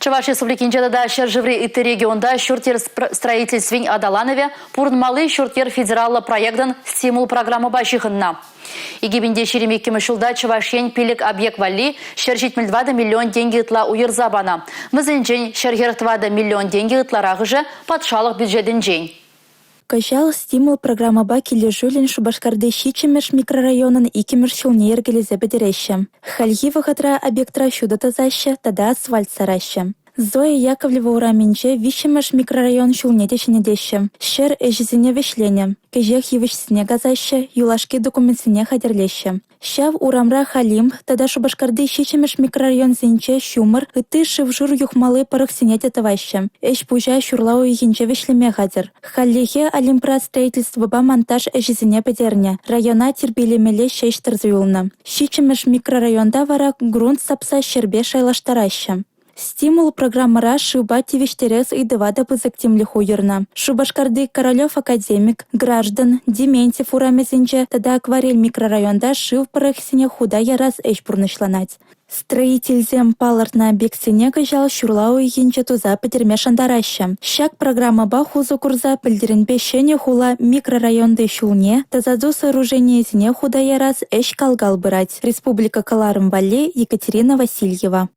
Чӑваш Республикинче тата ҫӗршыври ытти регионта ҫурт-йӗр строительствин аталанӑвӗ Пурӑнмалли ҫурт-йӗр федераллӑ проектӑн стимул программӑпа ҫыхӑннӑ. 2022 ҫулта Чӑваш Ен пилӗк объект валли 174 миллион тенкӗ ытла уйӑрса панӑ. Вӗсенчен 144 миллион тенкӗ ытларахӑшӗ патшалӑх бюджетӗнчен. Кӑҫал «Стимул» программӑпа килӗшӳллӗн Шупашкарти 7-мӗш микрорайонӑн иккӗмӗш ҫулне йӗркелесе пӗтереҫҫӗ. Хальхи вӑхӑтра объектра ҫутӑ тӑсаҫҫӗ тата асфальт сараҫҫӗ. Зоя Яковлева урамӗнче 3-мӗш микрорайон ҫулне те ҫӗнетеҫҫӗ. Ҫӗр ӗҫӗсене вӗҫленӗ. Кӗҫех йывӑҫсене касаҫҫӗ, юлашки документсене хатӗрлеҫҫӗ. Ҫав урамра Халимб тата Шупашкарти 7-мӗш микрорайонсенче ҫумӑр, ытти шыв-шур юхмалли пӑрӑхсене те тӑваҫҫӗ. Ӗҫ-пуҫа ҫурла уйӑхӗнче вӗҫлеме хатӗр. Хальлӗхе Олимпра строительствӑпа монтаж ӗҫӗсене пӗтернӗ, района тирпейлемелле ҫеҫ тӑрса юлнӑ. 7-мӗш микрорайонта вара грунт сапса ҫӗрпе шайлаштараҫҫӗ. «Стимул» программӑра шывпа тивӗҫтерес ыйтӑва та пысӑк тимлӗх уйӑрнӑ. Шупашкарти Королев академик, Граждан, Дементьев урамӗсенче тата Акварель микрорайонта шыв пӑрӑхӗсене хута ярас ӗҫ пурнӑҫланать. Строительсем палӑртнӑ объектсене кӑҫал ҫурла уйӑхӗнче туса пӗтерме шантараҫҫӗ. Ҫак программӑпа усӑ курса пӗлтӗренпе Ҫӗнӗ хула микрорайонти ҫулне, тасату сооруженийӗсене хута ярас ӗҫ кал-кал пырать. Республика кӑларӑм валли Екатерина Васильева.